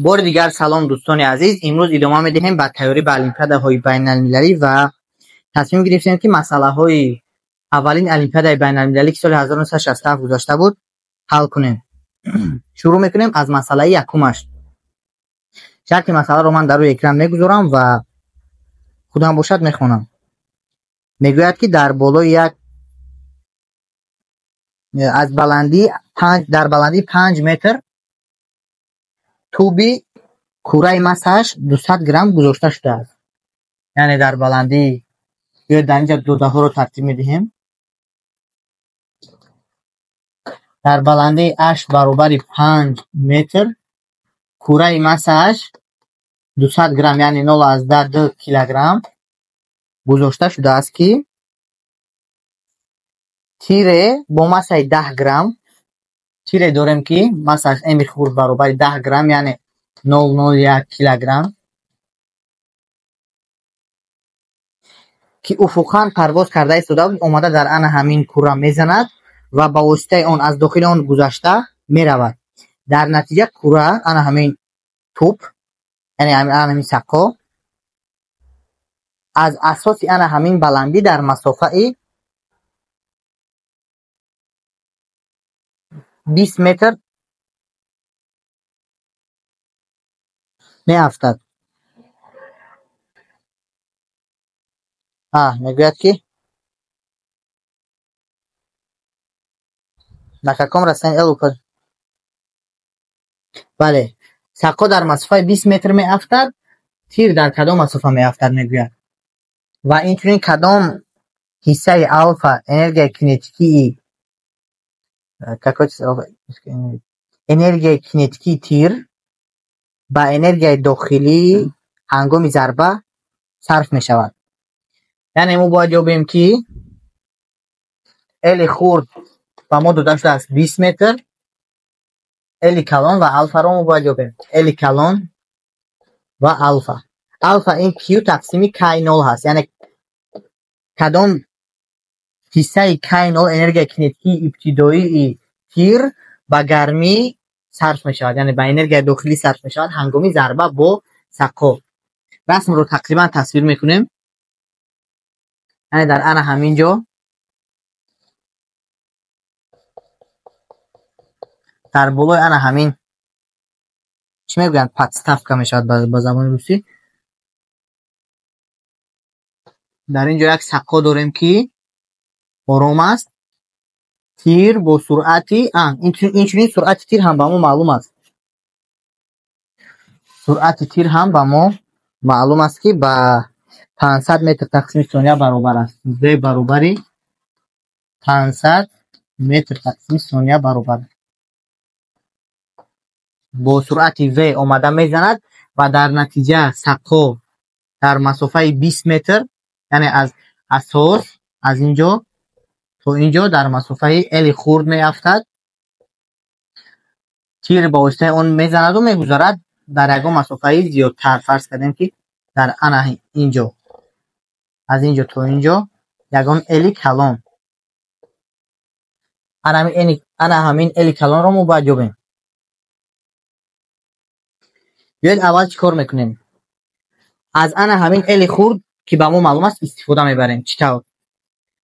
Бори дигар салом, дӯстони азиз. Имрӯз идома медиҳем ба тайёрӣ ба олимпиадаҳои байналмилалӣ ва тасмим гирифтем, ки масъалаҳои аввалин олимпиадаи байналмилалӣ, ки соли 1967 гузашта буд, ҳал кунем. Шурӯъ мекунем аз масъалаи якумаш. Шарти масъаларо ман дар рӯи экран мегузорам ва худам бошад мехонам. Мегӯяд, ки дар болои як аз баландии панҷ, дар баландии 5 метр туби кураи массааш 200 грамм гузошта шудааст. Яъне дар баландии, биёед дар инҷа додаҳоро тартиб медиҳем. Дар баландии h баробари 5 метр кураи массааш 200 грамм, яъне 0,2 килограмм гузошта шудааст, ки тире бо массаи 10 грамм, тире дорем, ки массааш м хурд баробари 10 грамм, яъне 0,01 килограмм, ки уфуқан парвоз карда истода буд, омада дар ана ҳамин кура мезанад ва ба воситаи он аз дохили он гузашта меравад. Дар натиҷа кура, ана ҳамин туп, яъне ана ҳамин сақо аз асоси ана ҳамин баландӣ дар масофаи 20 метр меафтад. Мегӯяд, ки на каком расстоянии L упад. Бале, сақо дар масофаи 20 метр меафтад, тир дар кадом масофа меафтад, мегӯяд. Ва инчунин кадом ҳиссаи алфа энергияи кинетикии, какой энергияи кинетикии тир ба энергияи дохилии ҳангоми зарба сарф мешавад. Яъне мо бояд ёбем, ки L хурд ба мо дода шудааст 20 метр, L калон ва алфаро мо бояд ёбем. L калон ва алфа. Алфа ин Q тақсими K0 ҳаст, яъне кадом ҳиссаи K0 энергияи кинетикии ибтидоии тир ба гармӣ сарф мешавад, яъне ба энергияи дохилӣ сарф мешавад ҳангоми зарба бо сақо. Расмро тақрибан тасвир мекунем. Яъне дар ана ҳамин ҷо, дар болои ана ҳамин, чӣ мегӯянд, подставка мешавад ба забони русӣ. Дар ин ҷо як сақо дорем, ки ором аст. Тир бо суръати, инчунин суръати тир ҳам ба мо маълум аст. Суръати тир ҳам ба мо маълум аст, ки ба 500 метр тақсими сония баробар аст. V баробари 500 метр тақсими сония баробар аст. Бо суръати V омада мезанад ва дар натиҷа сақо дар масофаи 20 метр, яъне аз асос, аз ин ҷо то ин ҷо дар масофаи L хурд меафтад. Тир ба воситаи он мезанаду мегузарад дар ягон масофаи зиёдтар. Фарз кардем, ки дар ана ин ҷо, аз ин ҷо то ин ҷо ягон L калон. Ана ҳамин L калонро мо бояд ёбем. Биёед, аввал чӣ кор мекунем? Аз ана ҳамин L хурд, ки ба мо маълум аст, истифода мебарем. Чӣ тавр?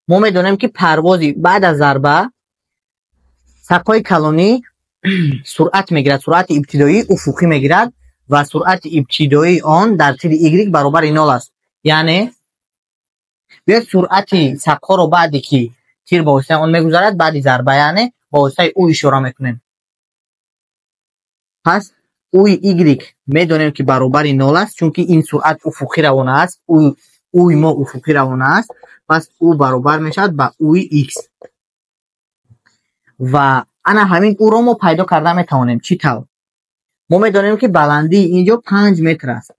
Мо медонем, ки парвози баъд аз зарба сақои калонӣ суръат мегирад, суръати ибтидоӣ уфуқӣ мегирад ва суръати ибтидоии он дар тири Y баробари нол аст. Яъне биёед суръати сақоро баъде ки тир ба воситаи он мегузарад, баъди зарба, яъне ба воситаи ӯ ишора мекунем. Пас ӯи Y медонем, ки баробари нол аст, чунки ин суръат уфуқӣ равона аст, ӯи мо уфуқӣ равона аст, пас ӯ баробар мешавад ба ӯи X. Ва ана ҳамин ӯро мо пайдо карда метавонем. Чӣ тавр? Мо медонем, ки баландии ин ҷо 5 метр аст.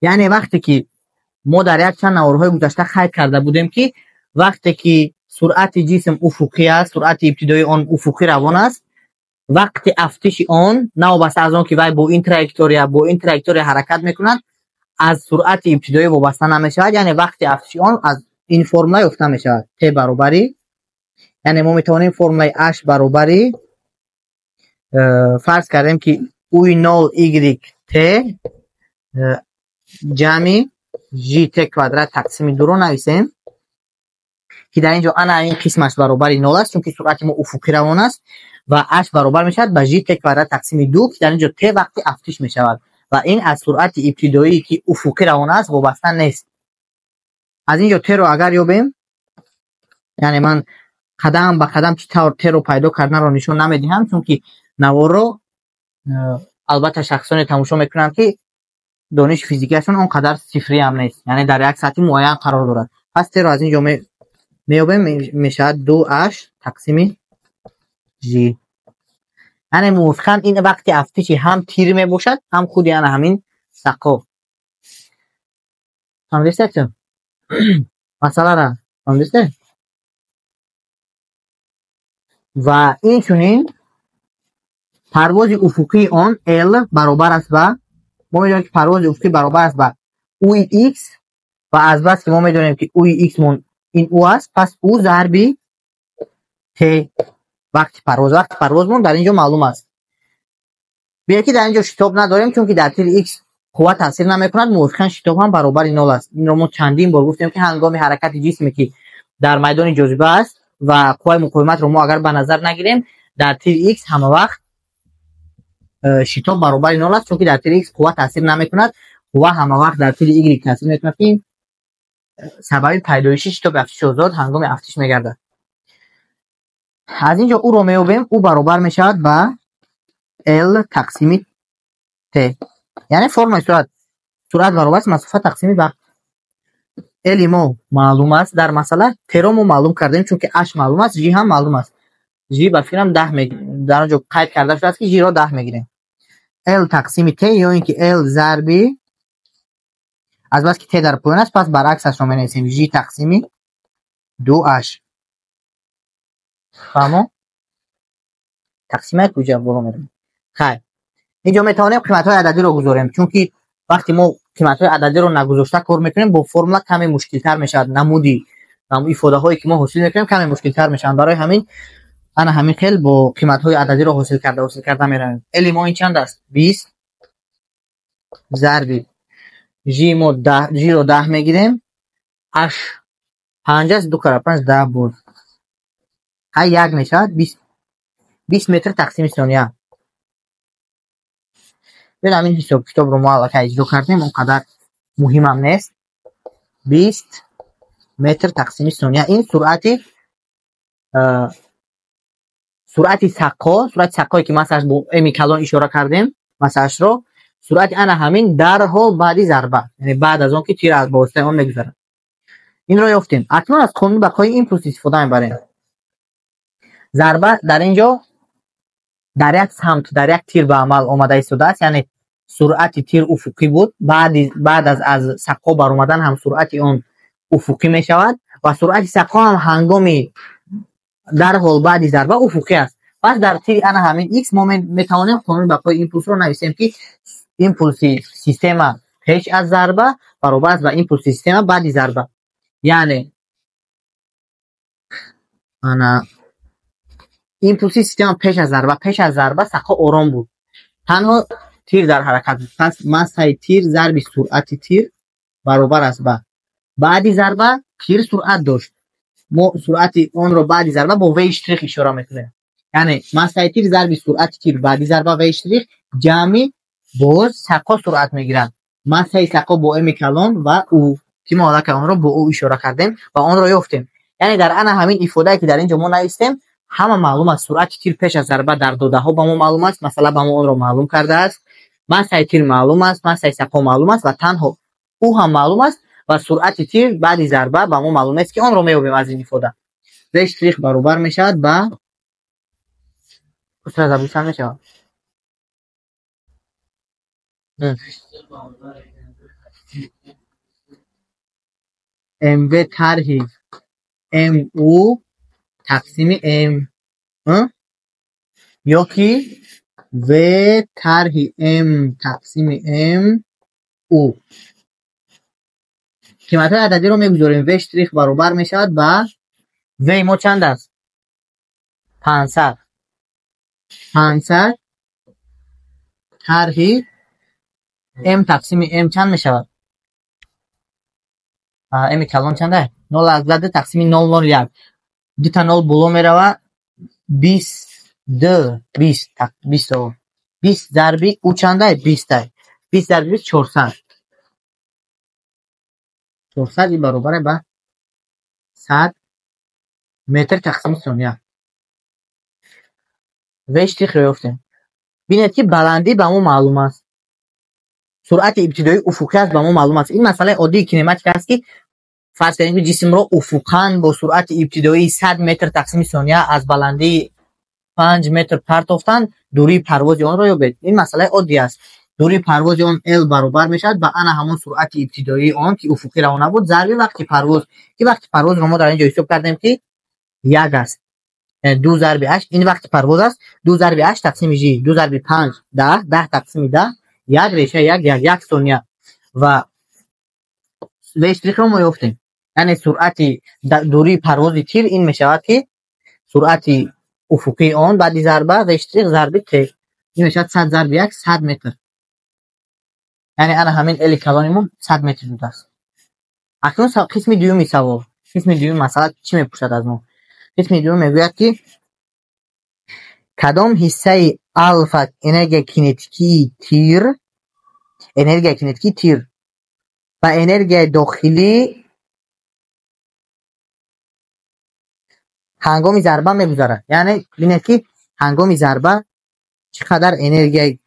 Яъне вақте ки мо дар якчанд наворҳои гузашта қайд карда будем, ки вақте ки суръати ҷисм уфуқӣ аст, суръати ибтидоии он уфуқӣ равон аст, вақти афтиши он, новобаста аз он ки вай бо ин траектория ҳаракат мекунад, аз суръати ибтидоӣ вобаста намешавад. Яъне вақти афтиши он аз ин формула ёфта мешавад: Т баробари, яъне мо метавонем формулаи h баробари Фарз кардем, ки u 0 y t ҷамъи g t квадрат тақсими дуро нависем, ки дар ин ҷо ана ин қисмаш баробари нол аст, чунки суръати мо уфуқӣ равон аст ва h баробар мешавад ба g t квадрат тақсими ду, ки дар ин ҷо t вақти афтиш мешавад ва ин аз суръати ибтидоӣ, ки уфуқӣ равон аст, вобаста нест. Аз ин ҷо t-ро агар ёбем, яъне ман қадам ба қадам чӣ тавр t-ро пайдо карданро нишон намедиҳам, чунки наворро албатта шахсоне тамошо мекунанд, ки дониши физикиашон он қадар сифрӣ ҳам нест, яъне дар як сатҳи муайян қарор дорад. Пас t-ро аз ин ҷо меёбем, мешавад ду h тақсими g. Яъне мувофиқан ин вақти афтиши ҳам тир мебошад, ҳам худи ана ҳамин сақо. Фаҳмидистед масъалара? Фаҳмидистед? Ва инчунин парвози уфуқии он l баробар аст ба, мо медонем, ки парвози уфуқӣ баробар аст ба u x, ва аз бас ки мо медонем, ки u x мон ин u аст, пас u зарби t вақти парвоз. Вақти парвозмон дар ин ҷо маълум аст. Биёед, ки дар ин ҷо шитоб надорем, чунки дар тири x қувва таъсир намекунад, мувофиқан шитоб ҳам баробари нол аст. Инро мо чандин бор гуфтем, ки ҳангоми ҳаракати ҷисме, ки дар майдони ҷозиба аст ва қувваи муқовиматро мо агар ба назар нагирем, дар тири x ҳама вақт шитоб баробари нол аст, чунки дар тири x қувва таъсир намекунад. Қувва ҳама вақт дар тири y таъсир мекунад, ки сабаби пайдоиши шитоби афтиши озод ҳангоми афтиш мегардад. Аз ин ҷо u-ро меёбем. U баробар мешавад ба l тақсими t, яъне формулаи суръат: суръат баробар аст масофа тақсими вақт. L мо маълум аст дар масъала, t-ро мо маълум кардем, чунки h маълум аст, g ҳам маълум аст. G ба фикрам 10, дар он ҷо қайд карда шудааст, ки g-ро 10 мегирем. L тақсими t ё ин ки l зарби, азбаски t дар поён аст, пас баръаксашро менависем: g тақсими ду h. Фаҳмо? Тақсимаи куҷа боло меравем. Хайр, инҷо метавонем қиматҳои ададиро гузорем, чунки вақте мо қиматҳои ададиро нагузошта кор мекунем, бо формула каме мушкилтар мешавад, намуди ифодаҳое, ки мо ҳосил мекунем, каме мушкилтар мешаванд. Барои ҳамин ана ҳамин хел бо қиматҳои ададиро ҳосил карда меравем. L мо ин чанд аст? 20 зарби g мо g-ро 10 мегирем, h панҷ аст, ду кара панҷ 10 буд, ҳай як мешавад, 20 метр тақсими сония. Бин, ҳамин ҳисоб китобро мо аллакай иҷро кардем, он қадар муҳимам нест. 20 метр тақсими сония ин суръати саққо, суръати саққое, ки масаш бо м калон ишора кардем масаашро, суръати ана ҳамин дарҳол баъди зарба, яъне баъд аз он ки тир аз ба воситаи он мегузарад. Инро ёфтем. Акнун аз қонуни бақои импулс истифода мебарем. Зарба дар ин ҷо дар як самт, дар як тир ба амал омада истодааст, яъне суръати тир уфуқӣ буд, баъд аз саққо баромадан ҳам суръати он уфуқӣ мешавад ва суръати саққо ҳам ҳангоми дарҳол баъди зарба уфуқӣ аст. Пас дар тири ана ҳамин x мо метавонем қонуни бақои импулсро нависем, ки импулси система пеш аз зарба баробар аст ба импулси система баъди зарба. Яъне ана импулси система пеш аз зарба: пеш аз зарба саққо ором буд, танҳо тир дар ҳаракат буд, пас массаи тир зарби суръати тир баробар аст ба, баъди зарба тир суръат дошт, мо суръати онро баъди зарба бо v штрих ишора мекунем, яъне массаи тир зарби суръати тир баъди зарба v штрих ҷамъи, боз саққо суръат мегирад, массаи саққо бо м калон ва u, ки мо аллакай онро бо u ишора кардем ва онро ёфтем. Яъне дар ана ҳамин ифодае, ки дар ин ҷо мо навистем, ҳама маълум аст. Суръати тир пеш аз зарба дар додаҳо ба мо маълум аст, масъала ба мо онро маълум кардааст, массаи тир маълум аст, массаи саққо маълум аст ва танҳо u ҳам маълум аст ва суръати тир баъди зарба ба мо маълум нест, ки онро меёбем аз ин ифода. V штрих баробар мешавад ба чанд мешавад? Mv тарҳи mu тақсими m ё ки v тарҳи m тақсими m u. Қиматҳои ададиро мегузорем. V штрих баробар мешавад ба, v мо чанд аст? 500, 500. Тарҳи м тақсими м чанд мешавад? М калон чанда? 0,2 тақсими 0,01. Дута нол боло мерава, 20, 20, 20, 20 зарби ӯ чандай? 20-тай. 20 зарби 20 400. 400 ин баробар ба 100 метр тақсими сония. В штрихро ёфтем. Бинед, ки баландӣ ба мо маълум аст. Суръати ибтидоӣ уфуқӣ аст, ба мо маълум аст. Ин масъалаи оддии кинематика аст, ки фарз кардем, ки ҷисмро уфуқан бо суръати ибтидоии 100 метр тақсими сония аз баландии 5 метр партофтанд, дурии парвози онро ёбед. Ин масъалаи оддӣ аст. Дурии парвози он L баробар мешавад ба ана ҳамон суръати ибтидоии он, ки уфуқӣ равона буд, зарби вақти парвоз, ки вақти парвозро мо дар ин ҷо ҳисоб кардем, ки як аст. Ду зарби ҳашт, ин вақти парвоз аст, ду зарби ҳашт тақсими жи, ду зарби панҷ 10, 10 тақсими 10, як реша як, як, як сония. Ва В штрихро мо ёфтем. Яъне суръати дурии парвози тир ин мешавад, ки суръати уфуқии он баъди зарба В штрих зарби т. Ин мешавад 100 зарби як, 100 метр. Яъне ана ҳамин Л калони мо 100 метр будааст. Акнун қисми дуюми савол. Қисми дуюми масъала чӣ мепурсад аз мо? Қисми дуюм мегӯяд, ки кадом ҳиссаи алфа энергияи кинетикии тир, энергияи кинетикии тир ва энергияи дохилӣ ҳангоми зарба мегузарад. Яъне бинед, ки ҳангоми зарба чӣ қадар энергияи,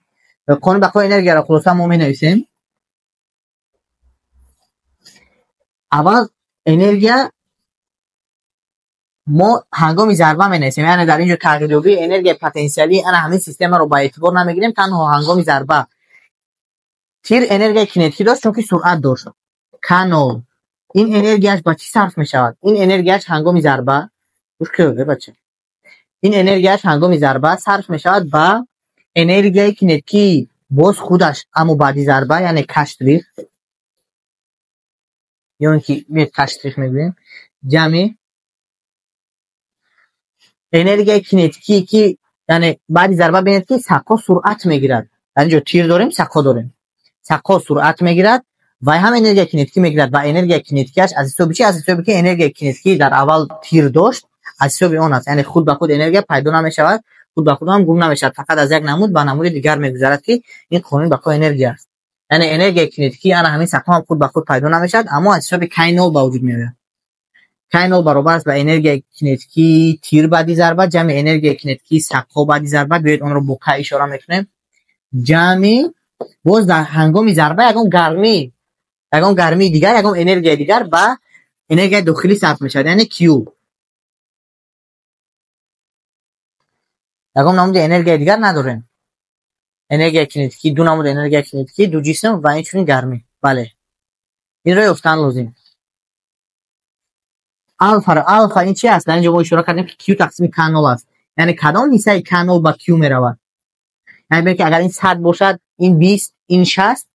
қонуни бақои энергияро хулоса мо менависем. Аввал энергия мо ҳангоми зарба менависем. Яъне дар ин ҷо тағйирёбии энергияи потенсиалии ана ҳамин системаро ба эътибор намегирем, танҳо ҳангоми зарба. Тир энергияи кинетикӣ дошт, чунки суръат дошт. К0. Ин энергияш ба чӣ сарф мешавад? Ин энергияш ҳангоми зарба, гӯш кун, бача. Ин энергияш ҳангоми зарба сарф мешавад ба энергияи кинетикии боз худаш, аммо баъди зарба, яъне К штрих, ё ин ки К штрих мегӯем, ҷамъи энергияи кинетикие, ки яъне баъди зарба бинед, ки саққо суръат мегирад. Дар ин ҷо тир дорем, саққо дорем. Саққо суръат мегирад ва ҳам энергияи кинетикӣ мегирад ва энергияи кинетикиаш аз ҳисоби чӣ? Аз ҳисоби ки энергияи кинетикӣ дар аввал тир дошт, аз ҳисоби он аст. Яъне худ ба худ энергия пайдо намешавад, худ ба худ ҳам гум намешавад, фақат аз як намуд ба намуди дигар мегузарад, ки ин қонуни бақои энергия аст. Яъне энергияи кинетикӣ ана ҳамин саққо ҳам худ ба худ пайдо намешавад, аммо аз ҳисоби К0 ба вуҷуд меояд. К0 баробар аст ба энергияи кинетикии тир баъди зарба ҷамъи энергияи кинетикии саққо баъди зарба. Биёед, онро бо К ишора мекунем. Ҷамъи боз дар ҳангоми зарба ягон гармӣ, ягон гармии дигар, ягон энергияи дигар ба энергияи дохилӣ сарф мешавад, яъне Q. Ягон намуди энергияи дигар надорем. Энергияи кинетикӣ, ду намуди энергияи кинетикӣ, ду ҷисм ва инчунин гармӣ. Бале. Инро ёфтан лозим. Алфа, алфа ин чи аст? Дар ин ҷо мо ишора кардем, ки Q тақсими К0 аст. Яъне кадом ҳиссаи К0 ба Q меравад? Яъне бинед, ки агар ин 100 бошад, ин 20, ин 60,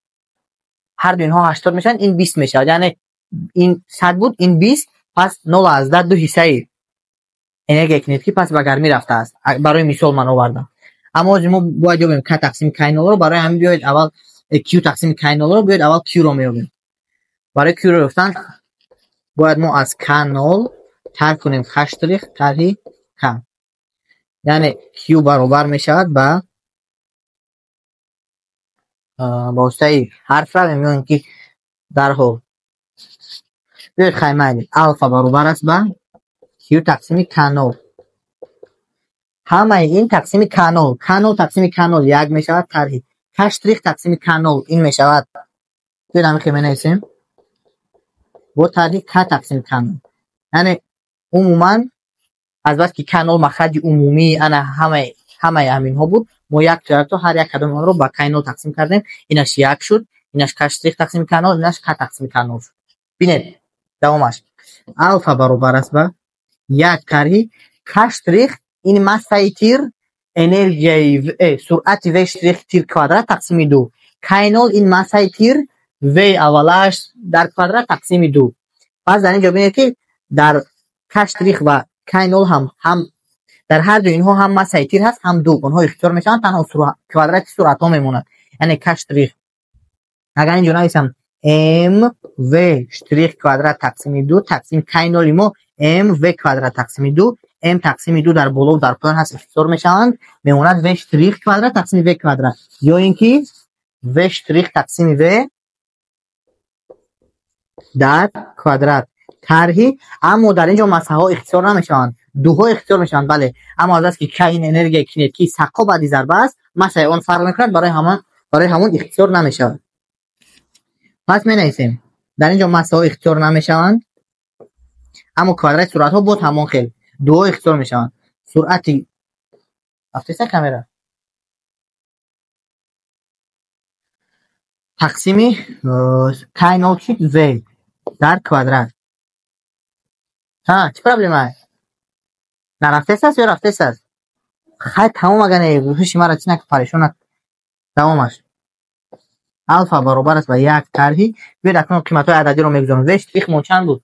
ҳар ду инҳо 80 мешаванд, ин 20 мешавад. Яъне ин 100 буд, ин 20, пас 0,2 ҳиссаи энергияи кинетикӣ пас ба гармӣ рафтааст. Барои мисол ман овардам. Аммо ҳозир мо бояд ёбем К тақсими К0-ро, барои ҳамин биёед аввал Q тақсими К0-ро, биёед аввал Q-ро меёбем. Барои Q-ро ёфтан бояд мо аз К0 тарк кунем К штрих тарҳи К. Яъне Q баробар мешавад ба воситаи ҳарф равем ё ин ки дарҳол биёед, хай, майли, алфа баробар аст ба Q тақсими К0. Ҳамаи ин тақсими К0, К0 тақсими К0 як мешавад, тарҳи К штрих тақсими К0 ин мешавад. Биёед, ҳамин хел менависем бо тарҳи К тақсими К0. Яъне умуман азбаски К0 махраҷи умумии ана ҳамаи ҳаминҳо буд, мо якто якто ҳар як кадоми онро ба К0 тақсим кардем. Инаш як шуд, инаш К штрих тақсими К0, инаш К тақсими К0 шуд. Бинед, давомаш. Алфа баробар аст ба як тарҳи К штрих, ин массаи тир, энергияи суръати В штрих тир квадрат тақсими ду. К0 ин массаи тир, В аввалаш дар квадрат тақсими ду. Пас дар ин ҷо бинед, ки дар К штрих ва К0 ҳам Дар ҳар дуи инҳо ҳам массаи тир ҳаст, ҳам ду. Онҳо ихтисор мешаванд, танҳо квадрати суръатҳо мемонад. Яъне к штрих. Агар инҷо нависам м в штрих квадрат тақсими 2 тақсим к ноли мо м в квадрат тақсими 2, м тақсими 2 дар боло дар поён ҳаст, ихтисор мешаванд, мемонад в штрих квадрат тақсими в квадрат ё ин ки в штрих тақсими в дар квадрат тарҳи. Аммо дар инҷо массаҳо ихтисор намешаванд, дуҳо ихтисор мешаванд, бале. Аммо аз ки к ин энергияи кинетикии саққо баъди зарба аст, массаи он фарқ мекунад, барои ҳамон ихтисор намешавад. Пас менависем дар инҷо массаҳо ихтисор намешаванд, аммо квадрати суръатҳо боз ҳамон хел дуҳо ихтисор мешаванд. Суръати афтеса камера тақсими к нол чид в дар квадрат. Ҳа, чӣ проблема? Нарафтест ё рафтест? Хай, тамом, агар не ҳуши маро чӣ нака, парешон нак. Давомаш алфа баробар аст ба як тарҳи. Биёед акнун қиматҳои ададиро мегузорем. В штрихмон чанд буд?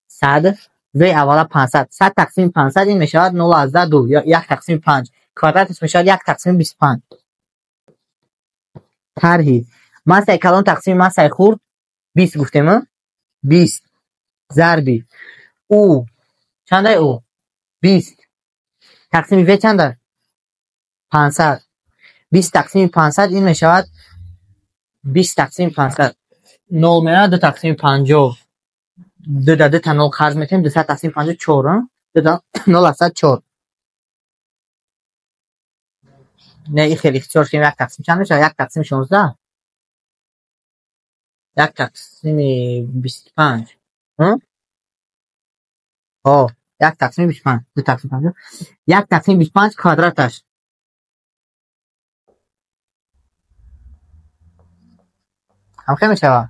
100. В аввала 500. 100 тақсими 500 ин мешавад 0,2, 1 тақсими 5. Квадраташ мешавад 1 тақсими 25. Тарҳи массаи калон тақсими массаи хурд 20 гуфтем, 20 зарби у чандай, у 20 тақсими в чанда? 500. 20 тақсими 500 ин мешавад 20 тақсими 500 нол меояд, 2 тақсими 50, 2 да 2 та нол қарз метем, 200 тақсими 50 4, 2 да 0,4. Не, ин хеле ихтисор шудем, 1 тақсим чанд мешавад? 1 тақсими 16, 1 тақсими 25. Ҳо, 1 тақсими 25, 2 тақсими 50, 1 тақсими 25 квадраташ. Ҳамхел мешавад?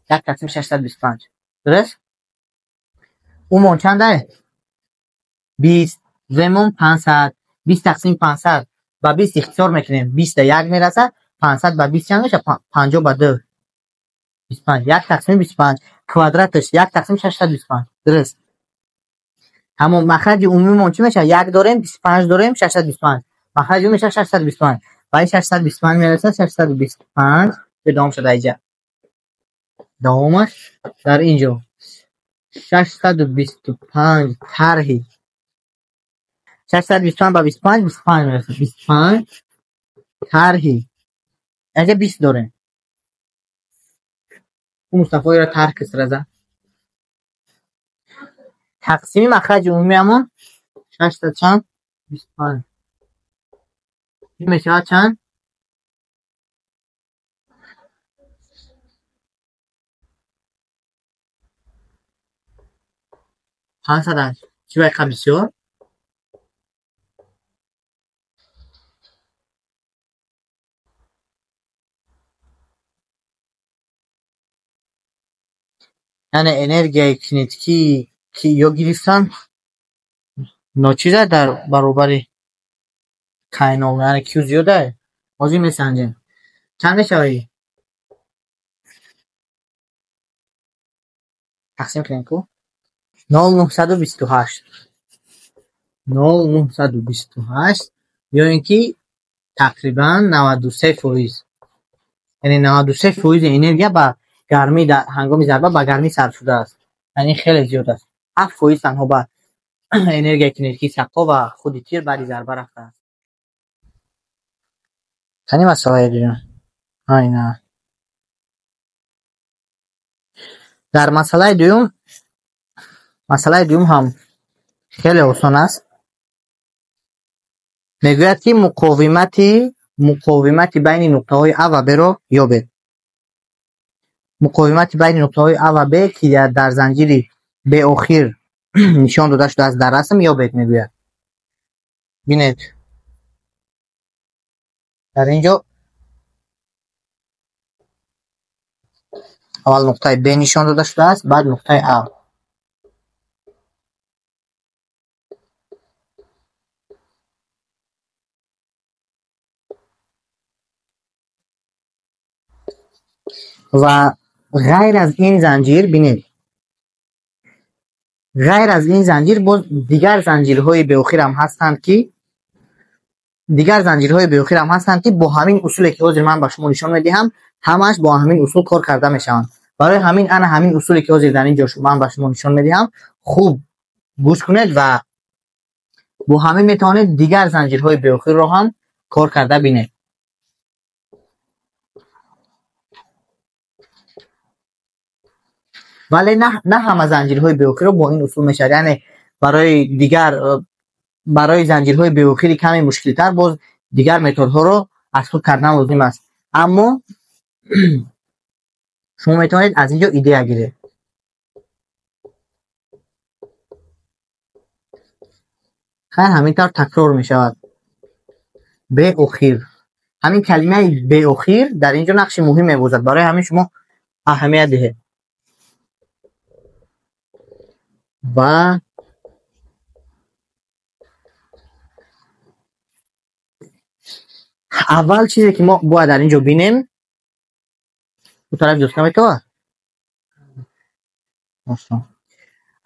1 тақсими 625. Дуруст? Умон чанда? 20, вмон 500, 20 тақсими 500 ба 20 ихтисор мекунем. 20 да 1 мерасад, 500 ба 20 чанд мешавад? 50 ба 2. 25. 1 тақсими 25 квадраташ 1 тақсими 625. Дуруст. Ҳамон махраҷи умумимон чӣ мешавад? 1 дорем, 25 дорем, 625. Махраҷи умумӣ мешавад 625. Ба ин 625 мерасад, 625. Давом шуда инҷа. Давомаш дар инҷо 625 тарҳи 625 ба 25, 25 мерасад. 25 тарҳи инҷа 20 дорем. У Мустафоиро тарҳ кисраза. Тақсими махраҷи умумиамон 600 чанд? 25. Ин мешавад чанд? 508. Чӣ ба иқа бисёр? Яъне энергияи кинетикии ки ё гирифтан ночиза дар баробари кайнол, яъне q зиёда. Ҳозир месанҷем. Чанд мешавад? Тақсим кунем ку? 0,928. 0,928 ё ин ки тақрибан 93%. Яъне 93% энергия ба гармӣ дар ҳангоми зарба ба гармӣ сарф шудааст. Яъне хеле зиёд аст. 7% танҳо ба энергияи кинетикии саққо ва худи тир баъди зарба рафтааст. Кани масъалаи дуюм? Айна. Дар масъалаи дуюм ҳам хеле осон аст. Мегӯяд ки муқовимати байни нуқтаҳои А ва Б-ро ёбед. Муқовимати байни нуқтаҳои А ва Б ки дар занҷири беохир нишон дода шудааст дар расм ёбед, мегӯяд. Бинед, дар инҷо аввал нуқтаи Б нишон дода шудааст, баъд нуқтаи А. Ва ғайр аз ин занҷир, бинед, Ғайр аз ин занҷир боз дигар занҷирҳои беохир ҳам ҳастанд ки бо ҳамин усуле ки ҳозир ман ба шумо нишон медиҳам, ҳамааш бо ҳамин усул кор карда мешаванд. Барои ҳамин ана ҳамин усуле ки ҳозир дар ин ҷо ман ба шумо нишон медиҳам, хуб гӯш кунед ва бо ҳамин метавонед дигар занҷирҳои беохирро ҳам кор карда бинед. Вале на ҳама занҷирҳои беохирро бо ин усул мешавад. Яъне барои занҷирҳои беохири каме мушкилтар боз дигар методҳоро аз худ кардан лозим аст. Аммо шумо метавонед аз ин ҷо идея гиред. Хайр, ҳамин тавр такрор мешавад. Беохир. Ҳамин калимаи беохир дар ин ҷо нақши муҳим мебозад. Барои ҳамин шумо аҳамият диҳед. Ва аввал чизе ки мо бояд дар ин ҷо бинем, ӯ тараф ҷоста метавад?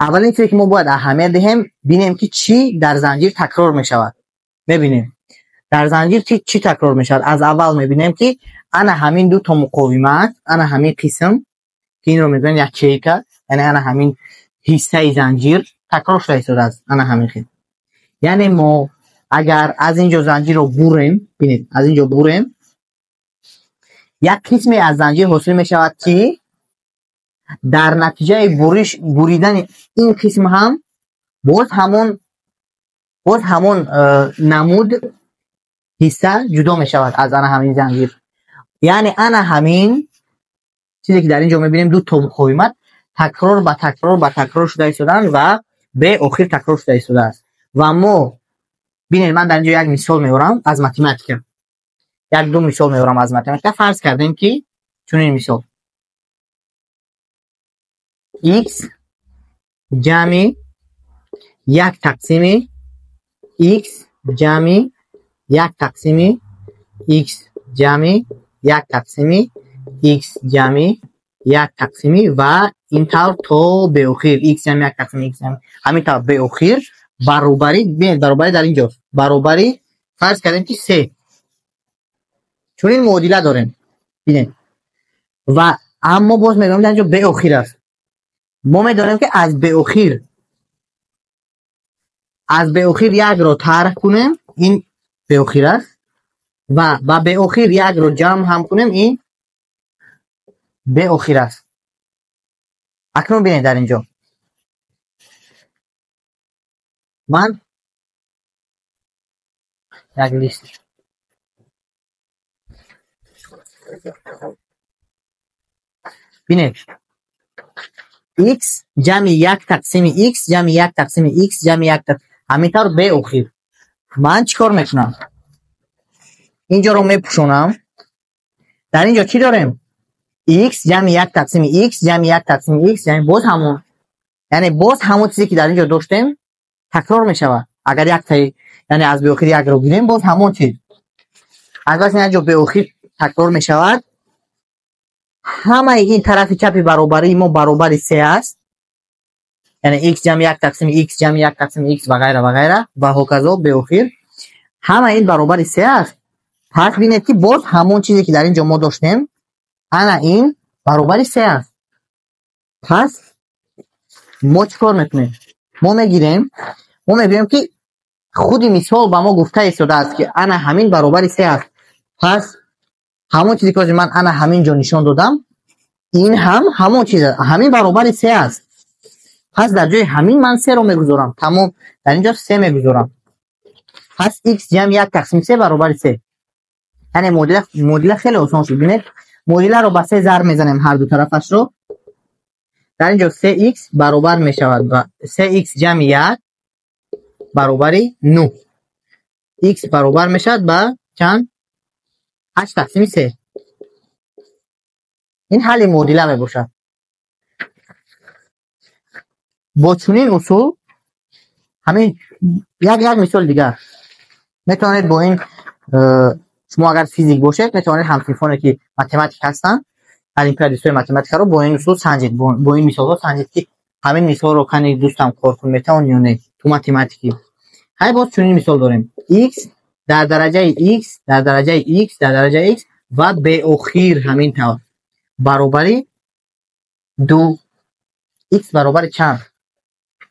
Аввалин чизе ки мо бояд аҳамият диҳем, бинем ки чӣ дар занҷир такрор мешавад. Мебинем дар занҷир чӣ такрор мешавад. Аз аввал мебинем ки ана ҳамин ду то муқовимат, ана ҳамин қисм ки инро мегӯянд ячейка, яъне ана ҳамин ҳиссаи занҷир такрор шуда истодааст. Ана ҳамин хел. Яъне мо агар аз ин ҷо занҷирро бурем, бинед, аз ин ҷо бурем, як қисме аз занҷир ҳосил мешавад ки дар натиҷаи буридани ин қисм ҳам боз ҳамон намуд ҳисса ҷудо мешавад аз ана ҳамин занҷир. Яъне ана ҳамин чизе ки дар ин ҷо мебинем, ду то муқовимат такрор ба такрор ба такрор шуда истоданд ва беохир такрор шуда истодааст. Ва мо бинед, ман дар ин ҷо як мисол меорам аз математика. Як ду мисол меорам аз математика. Фарз кардем ки чунин мисол: x ҷамъи як тақсими x ҷамъи як тақсими x ҷамъи як тақсими x ҷамъи як тақсими ва ин тавр то беохир x ҷамъи як тақсими x ҷамъи ҳамин тавр беохир баробари, бинед, баробари дар ин ҷост, баробари фарз кардем ки се. Чунин муодила дорем, бинед. Ва аммо боз мегӯем дар ин ҷо беохир аст. Мо медонем ки аз беохир якро тарҳ кунем, ин беохир аст, ва ба беохир якро ҷамъ ҳам кунем, ин беохир аст. Акнун бинед дар ин ҷо ман як лист бинед, x ҷамъи як тақсими x ҷамъи як тақсими x ҷамъи як ҳамин тавр беохир. Ман чӣ кор мекунам? Ин ҷоро мепӯшонам. Дар ин ҷо чӣ дорем? X ҷамъи як тақсими x ҷамъи як тақсими x ҷамъи боз ҳамон, яъне боз ҳамон чизе ки дар ин ҷо доштем такрор мешавад. Агар як таи, яъне аз беохир якро гирем, боз ҳамон чиз. Аз бас ин ҷо беохир такрор мешавад. Ҳамаи ин тарафи чапи баробарии мо баробари се аст. Яъне x ҷамъи як тақсими x ҷамъи як тақсими x ва ғайра ва ғайра ва ҳоказо беохир. Ҳамаи ин баробари се аст. Пас бинед ки боз ҳамон чизе ки дар ин ҷо мо доштем, ана ин баробари се аст. Пас мо чӣ кор мекунем? Мо мегирем, мо мегӯем ки худи мисол ба мо гуфта истодааст ки ана ҳамин баробари се аст. Пас ҳамон чизе ки ҳозир ман ана ҳамин ҷо нишон додам, ин ҳам ҳамон чиз аст, ҳамин баробари се аст. Пас дар ҷои ҳамин ман серо мегузорам. Тамом, дар ин ҷо се мегузорам. Пас x ҷамъи як тақсими се баробари се. Яъне муодила хеле осон шуд. Бинед, муодиларо ба се зарб мезанем ҳар ду тарафашро. Дар ин ҷо 3x баробар мешавад ба 3x ҷамъи як баробари 9. X баробар мешавад ба чанд? 8 тақсими 3. Ин ҳалли муодила мебошад. Бо чунин усул ҳамин як мисоли дигар метавонед бо ин, шумо агар физик бошед, метавонед ҳамсинфоне ки математик ҳастанд, олимпиадистҳои математикаро бо ин усул санҷед, бо ин мисолҳо санҷед ки Ҳамин мисолро кани дӯстам кор кун, метавон ё не? Ту математикӣ. Ҳай, боз чунин мисол дорем. X дар дараҷаи x дар дараҷаи x дар дараҷаи x ва беохир ҳамин тавр баробари 2. X баробари чанд?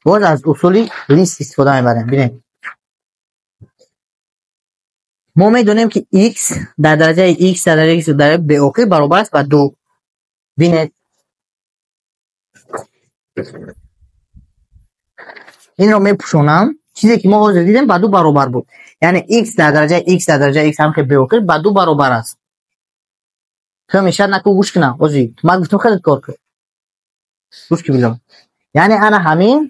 Боз аз усули лист истифода мебарем. Бинед, мо медонем, ки x дар дараҷаи x дар дараҷаи x дар беохир баробар аст ба 2. Бинед, инро мепӯшонам. Чизе ки мо ҳозир дидем, ба 2 баробар буд. Яъне x дар дараҷаи x дар дараҷаи x ҳам ки беохир ба 2 баробар аст. Ту мешад наку, гӯш кунам. Ҳозир ман гуфтам, хеле кор кун. Гӯш ки било. Яъне ана ҳамин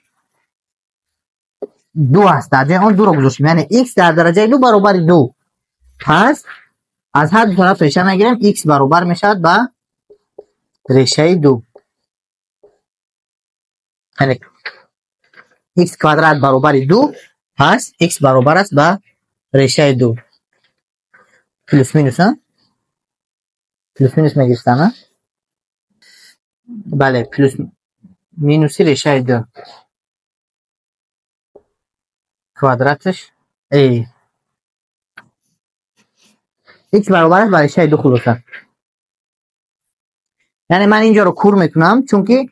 2 аст. Дар ҷои он 2-ро гузоштем. Яъне x дар дараҷаи 2 баробари 2. Пас аз ҳар ду тараф реша мегирем, x баробар мешавад ба решаи 2. Яъне x квадрат баробари 2, пас x баробар аст ба решаи 2. Плюс минус, а? Плюс минус мегирифтам, а? Бале, плюс минуси решаи 2. Квадраташ эй x баробар аст ба решаи 2. Хулоса, яъне ман инҷоро кур мекунам, чунки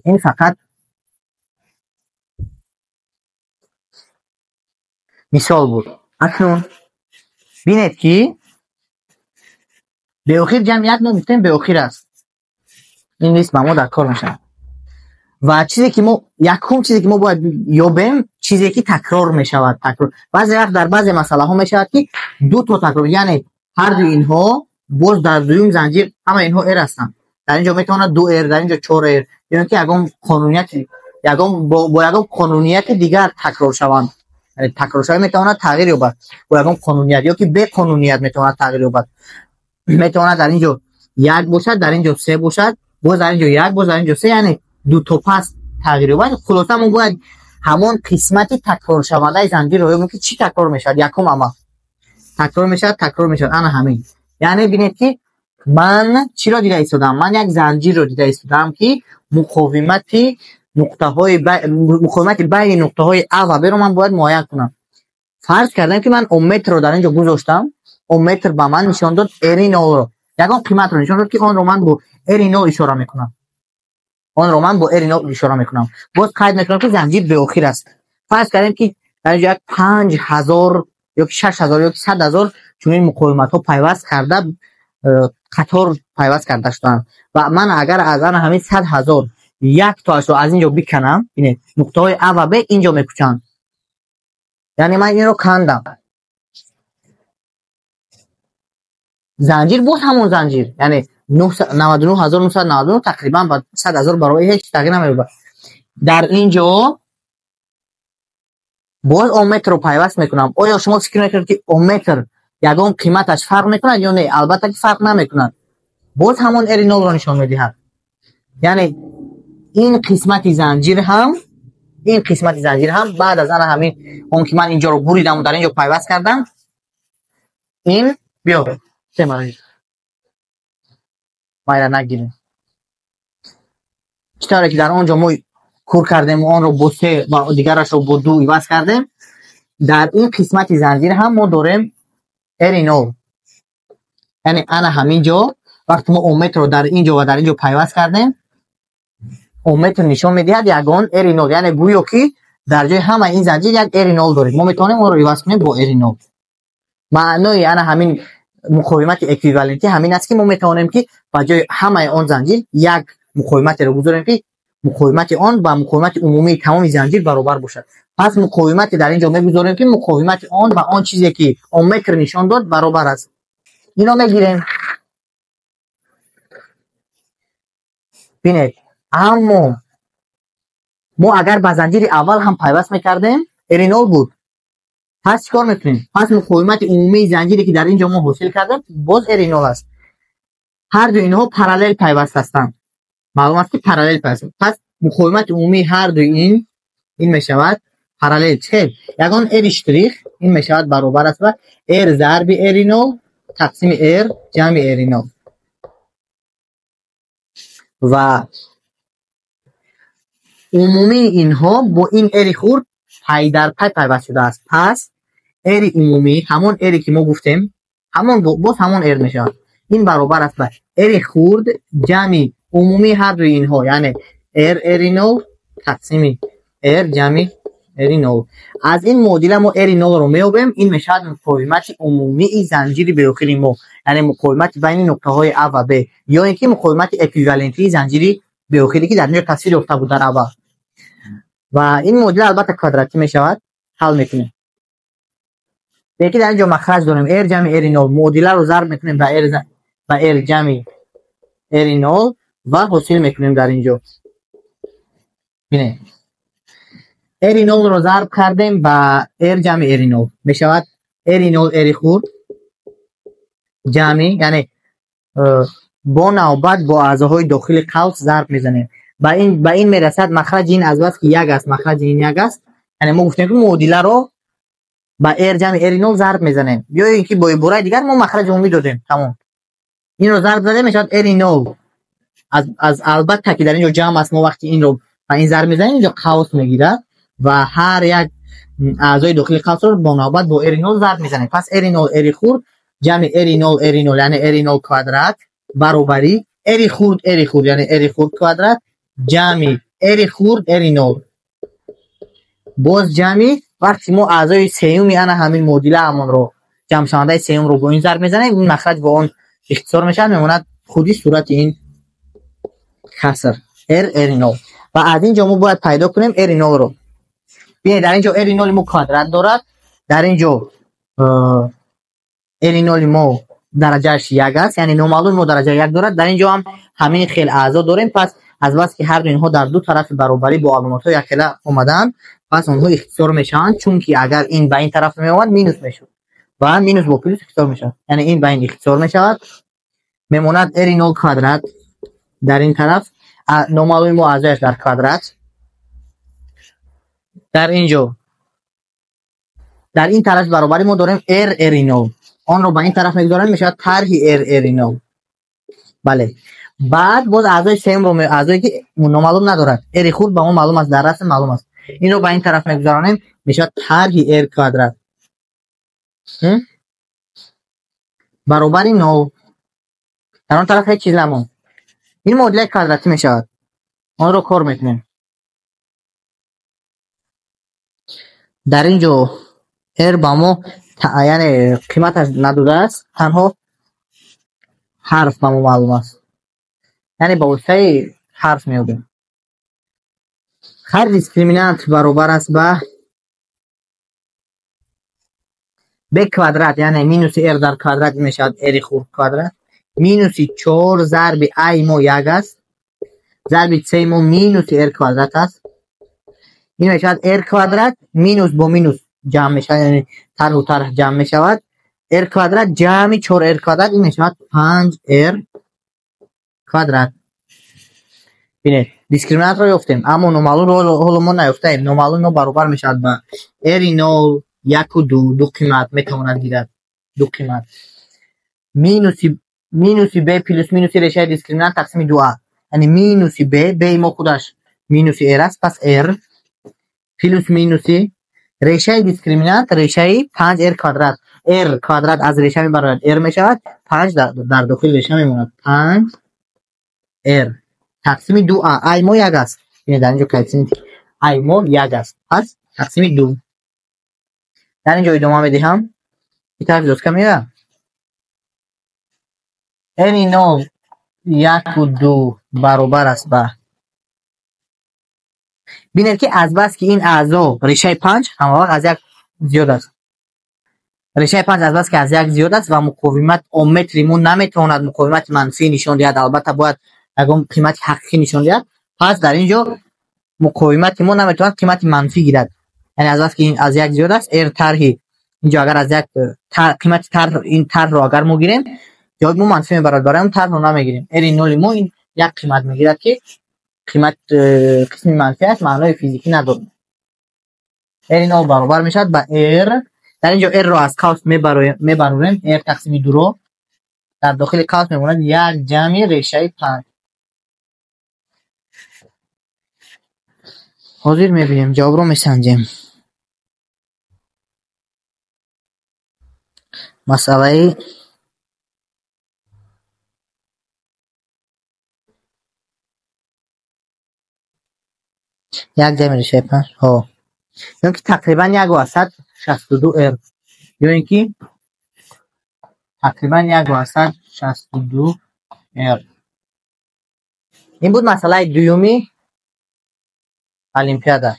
ин фақат мисол буд. Акнун бинед, ки беохир ҷамъ як мо гуфтем беохир аст. Ин лист ба мо дар кор мешавад. Ва чизе ки мо, якум чизе ки мо бояд ёбем, чизе ки такрор мешавад. Такрор баъзе вақт дар баъзе масъалаҳо мешавад, ки ду то такрор, яъне ҳар дуи инҳо боз дар дуюм занҷир ҳама инҳо r ҳастанд. Дар инҷо метавонад 2 r, дар инҷо 4 r, ё ин ки ягон қонунияти, ягон бо ягон қонунияти дигар такрор шаванд. Яъне такроршавӣ метавонад тағйир ёбад бо ягон қонуният ё ки беқонуният метавонад тағйир ёбад. Метавонад дар инҷо 1 бошад, дар инҷо 3 бошад, боз дар инҷо 1, боз дар инҷо 3, яъне ду то пас тағйир ёбад. Хулоса, мо бояд ҳамон қисмати такроршавандаи занҷирро ёбем, ки чӣ такрор мешавад. Якум амал такрор мешавад, такрор мешавад ана ҳамин. Яъне бинед, ки ман чиро дида истодам? Ман як занҷирро дида истодам, ки муқовимати нуқтаҳои муқовимати байни нуқтаҳои а ва б-ро ман бояд муайян кунам. Фарз кардам, ки ман омметрро дар ин ҷо гузоштам. Омметр ба ман нишон дод r нолро, ягон қиматро нишон дод, ки онро ман бо r нол ишора мекунам. Онро ман бо r нол ишора мекунам. Боз қайд мекунам, ки занҷир беохир аст. Фарз кардем, ки дар инҷо як 5000 ё ки 6000 ё ки 100 000 чунин муқовиматҳо пайваст карда, қатор пайваст карда шудаанд. Ва ман агар аз ана ҳамин 100 000 як тоашро аз ин ҷо биканам, бинед, нуқтаҳои а ва б ин ҷо мекӯчанд. Яъне ман инро кандам, занҷир боз ҳамон занҷир, яъне 99 999 тақрибан ба 100 000 баробар, ҳеҷ тағйир намеёбад. Дар ин ҷо боз омметрро пайваст мекунам. Оё шумо фикр мекунед, ки омметр ягон қиматаш фарқ мекунад ё не? Албатта, ки фарқ намекунад, боз ҳамон r нолро нишон медиҳад. Яъне ин қисмати занҷир ҳам, ин қисмати занҷир ҳам баъд аз ана ҳамин он ки ман инҷоро буридаму дар инҷо пайваст кардам, ин биё майра нагирем. Чӣ тавре ки дар он ҷо мо кур кардему онро бо се ва дигарашро бо ду иваз кардем, дар ин қисмати занҷир ҳам мо дорем r нол. Яъне ана ҳамин ҷо вақте мо омметрро дар ин ҷо ва дар ин ҷо пайваст кардем, омметр нишон медиҳад ягон r нол. Яъне гӯё ки дар ҷои ҳамаи ин занҷир як r нол дорем. Мо метавонем онро иваз кунем бо r нол. Маънои ана ҳамин муқовимати эквивалентӣ ҳамин аст, ки мо метавонем, ки ба ҷои ҳамаи он занҷир як муқовиматеро гузорем, ки муқовимати он ба муқовимати умумии тамоми занҷир баробар бошад. Пас муқовимате дар ин ҷо мегузорем, ки муқовимати он ба он чизе ки омметр нишон дод, баробар аст. Инро мегирем. Бинед, аммо мо агар ба занҷири аввал ҳам пайваст мекардем, r нол буд. Пас чӣ кор мекунем? Пас муқовимати умумии занҷире, ки дар ин ҷо мо ҳосил кардем, боз r нол аст. Ҳар ду инҳо параллел пайваст ҳастанд. Маълум аст, ки параллел пайваст. Пас муқовимати умумии ҳар дуи ин мешавад параллел чӣ ягон r штрих, ин мешавад баробар аст ба r зарби r нол тақсими r ҷамъи r нол. Ва умумии инҳо бо ин R хурд пай дар пай пайваст шудааст. Пас R умумӣ, ҳамон R ки мо гуфтем, ҳамон боз ҳамон R мешавад. Ин баробар аст ба R хурд ҷамъи умумии ҳар дуи инҳо, яъне R R нол тақсими R ҷамъи R нол. Аз ин муодила мо R нолро меёбем. Ин мешавад муқовимати умумии занҷири беохири мо, яъне муқовимати байни нуқтаҳои А ва Б, ё ин ки муқовимати эквивалентии занҷири беохире, ки дар инҷо тасвир ёфта буд дар аввал. Ва ин муодила албатта квадратӣ мешавад. Ҳал мекунем. Ки дар инҷо махраҷ дорем R ҷамъи R нол. Муодиларо зарб мекунем ба R ҷамъи R нол ва ҳосил мекунем дар инҷо. Бинед. R нолро зарб кардем ба R ҷамъи R нол. Мешавад R нол R хурд ҷамъи, яъне бо навбат бо аъзоҳои дохили қавс зарб мезанем. Ба ин мерасад махраҷи ин аз бас ки як аст, махраҷи ин як аст. Яъне мо гуфтем, ки муодиларо ба R ҷамъи R нол зарб мезанем. Ё ин ки бо ибораи дигар мо махраҷи умумӣ додем. Тамом. Инро зарб задем, мешавад R нол. Аз албатта ки дар инҷо ҷамъ аст, мо вақти инро ба ин зарб мезанем, инҷо қавс мегирад ва ҳар як аъзои дохили қавсро бо навбат бо R нол зарб мезанем. Пас R нол R хурд ҷамъи R нол R нол, яъне R нол квадрат баробари R хурд R хурд, яъне R хурд квадрат ҷамъи R хурд R нол. Боз ҷамъи вақти мо аъзои сеюми ана ҳамин муодила ҳамонро ҷамъшавандаи сеюмро бо ин зарб мезанем, ин махраҷ бо он ихтисор мешавад, мемонад худи сурати ин каср R R нол. Ва аз ин ҷо мо бояд пайдо кунем R нолро. Бинед, дар ин ҷо R ноли мо квадрат дорад, дар ин ҷо R ноли мо дараҷааш як аст, яъне номаълуми мо дараҷа як дорад. Дар ин ҷо ҳам ҳамин хел аъзо дорем. Пас аз бас ки ҳар ду инҳо дар ду тарафи баробарӣ бо аломатҳои якхела омадаанд, пас онҳо ихтисор мешаванд, чунки агар ин ба ин тараф меомад, минус мешуд ва минус бо плюс ихтисор мешавад. Яъне ин ба ин ихтисор мешавад, мемонад R нол квадрат дар ин тараф, номаълуми мо аъзояш дар квадрат. Дар ин ҷо дар ин тараф баробарӣ мо дорем R R нол. Онро ба ин тараф мегузорем, мешавад тарҳи R R нол. Бале. Баъд боз аъзои сеюмро, аъзое ки номаълум надорад, R хурд ба мо маълум аст, дар расм маълум аст. Инро ба ин тараф мегузаронем, мешавад тарҳи R квадрат баробари нол. Дар он тараф ҳеҷ чиз намонд. Ин муодилаи квадратӣ мешавад. Онро кор мекунем. Дар ин ҷо R ба мо, яъне қиматаш надодааст, танҳо ҳарф ба мо маълум аст. Яъне ба воситаи ҳарф меёбем. Ҳар дискриминант баробар аст ба b квадрат, яъне минуси r дар квадрат мешавад r хурд квадрат, минуси 4 зарби a мо як аст, зарби c мо минуси r квадрат аст. Ин мешавад r квадрат минус бо минус ҷамъ мешавад, яъне тарҳу тарҳ ҷамъ мешавад. R квадрат ҷамъи 4 r квадрат, ин мешавад 5 r квадрат. Бинед, дискриминантро ёфтем, аммо номаълумро ҳоло мо наёфтаем. Номаълуми мо баробар мешавад ба R нол, яку ду, ду қимат метавонад гирад, ду қимат. Минуси b плюс минуси решаи дискриминант тақсими 2а. Яъне минуси b, b мо худаш минуси r аст, пас r плюс минуси решаи дискриминант, решаи 5 r квадрат. R квадрат аз реша мебарояд, r мешавад, 5 дар дохили реша мемонад. 5 r тақсими 2а. А мо як аст. Бинед, дар ин ҷо коэффисиенти а мо як аст. Пас тақсими 2. Дар ин ҷо идома медиҳам. Ин тарафи доска меояд. R нол яку ду баробар аст ба, бинед ки аз бас ки ин аъзо решаи 5 ҳамавақт аз як зиёд аст. Решаи 5 аз бас ки аз як зиёд аст ва муқовимат омметри мо наметавонад муқовимати манфӣ нишон диҳад, албатта бояд ягон қимати ҳақиқӣ нишон диҳад. Пас дар ин ҷо муқовимати мо наметавонад қимати манфӣ гирад. Яъне аз бас ки ин аз як зиёд аст, R тарҳи инҷо агар аз як қимати тарҳ, ин тарҳро агар мо гирем, ҷавоби мо манфӣ мебарад. Барои он тарҳро намегирем. R ноли мо ин як қимат мегирад ки қимат қисми манфӣ аст, маънои физикӣ надорад. R нол баробар мешавад ба R. Дар ин ҷо R-ро аз қавс мебарорем, R тақсими 2-ро дар дохили қавс мемонад як ҷамъи решаи 5. Ҳозир мебинем, ҷавобро месанҷем. Масъалаи як ҷамъи решаи панҷ, ҳо. Ё ин ки тақрибан 1,62 R. Ё ин ки тақрибан 1,62 R. Ин буд масъалаи дуюми олимпиада.